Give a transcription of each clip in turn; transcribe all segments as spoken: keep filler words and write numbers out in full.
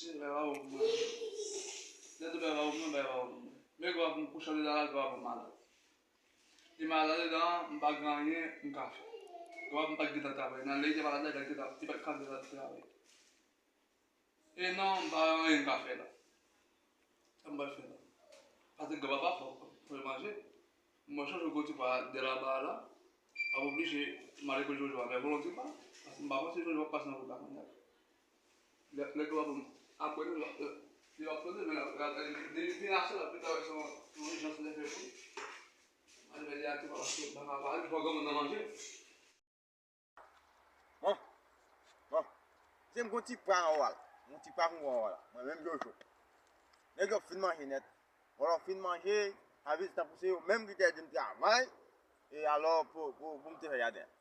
Bay pa bon pou mwen. Lè tou bay pa bon pou mwen, bay pa bon pou mwen. Men gwa pou m kouche andedan la, gwa pou m malad. Li malad andedan, m pa gen anyen m ka fè. Gwa pou m pa t gentan travay. Nan lè li te malad la, li pa t gentan, li pa t ka gentan travay. E non, m pa gen anyen m ka fè la. Sa m pral fè la? Pase granpapa fò, fò l manje. Mwen chonje gwo ti pwa dèyè laba a la. M ap oblije m ale kote Jojo a, men volonte pa. Pase m pa panse Jojo ap pase nan wout la kounye a. Lè, lè granpapa m apre nou, l ap, li ap poze, men l ap, l ap, li vin achte la, pita wè se yon, yon ijans li fè pou li. M al fè li achte pa, paske m pa ka pale, fò granmoun nan manje. Bon, bon. Se m gon ti pra anwo a la. Gon ti pra pou anwo a la. Mwen menm Jojo. Nèg yo fin manje nèt. Vòlò fin manje, sa vle di tankou se yo menm ki te di m travay, e alò pou, pou, pou m te fè jaden.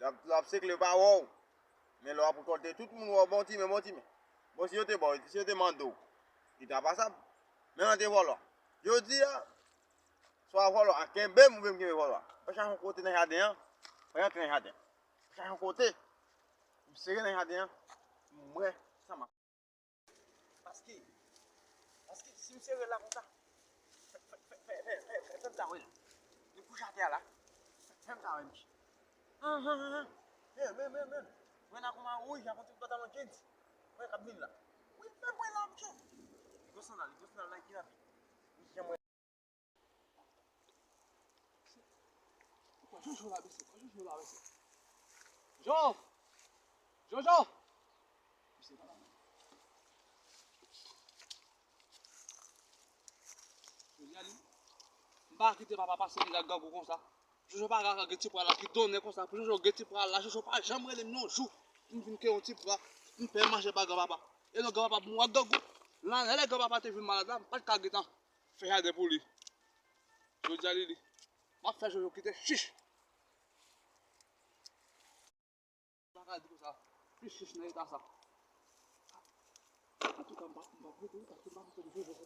Lè w ap, lè w ap sekle yo pa wè w. Men lè w ap rekòlte tout moun wè w bon ti men, bon ti men. Bon, si yo te ba w, si yo te mande w, li ta pasab. Men an te vòlò. Jodi a, swa vòlò a kenbe m oubyen m kenbe vòlò a. Pa chache yon kote nan jaden an, pa rantre nan jaden. Pa chache yon kote. M sere nan jaden an, m wè sa m ap. Paske, paske si m sere la konsa, fè, fè, fè, fè, fè, fè, fè m sa wè l. Li kouche atè a la. Fè, fè m sa wè, mesye. Ah, ah, ah, ah. Men, men, men, men. Mwen nan kòman wouj, ak yon ti pantalon jeans. Mwen k ap vin la. Wi, men mwen la, mesye. Li gwo sandal, li gwo sandal Nike la, pi. Mesye, mwen. Kwa Jojo la, mesye, kwa Jojo la, mesye. Jo! Jojo! Mesye, pa la. Jodi a, li, m pa kite papa pase li la gangou konsa. Jojo pa ka gen ti pra la ki donnen konsa. Pou Jojo gen ti pra la, Jojo pa janm rele m yon jou. M vin ke yon ti pra, m fè manje ba granpapa. E non, granpapa pou mwen gangou. Nan lè granpapa te vin malad la, m pa t ka gentan fè jaden pou li. Jodi a, li, li. M ap fè Jojo kite chich. M pa ka di konsa. Chich, chich nan eta sa. Antouka, m pa, m pa pote, paske m pa pote Jojo.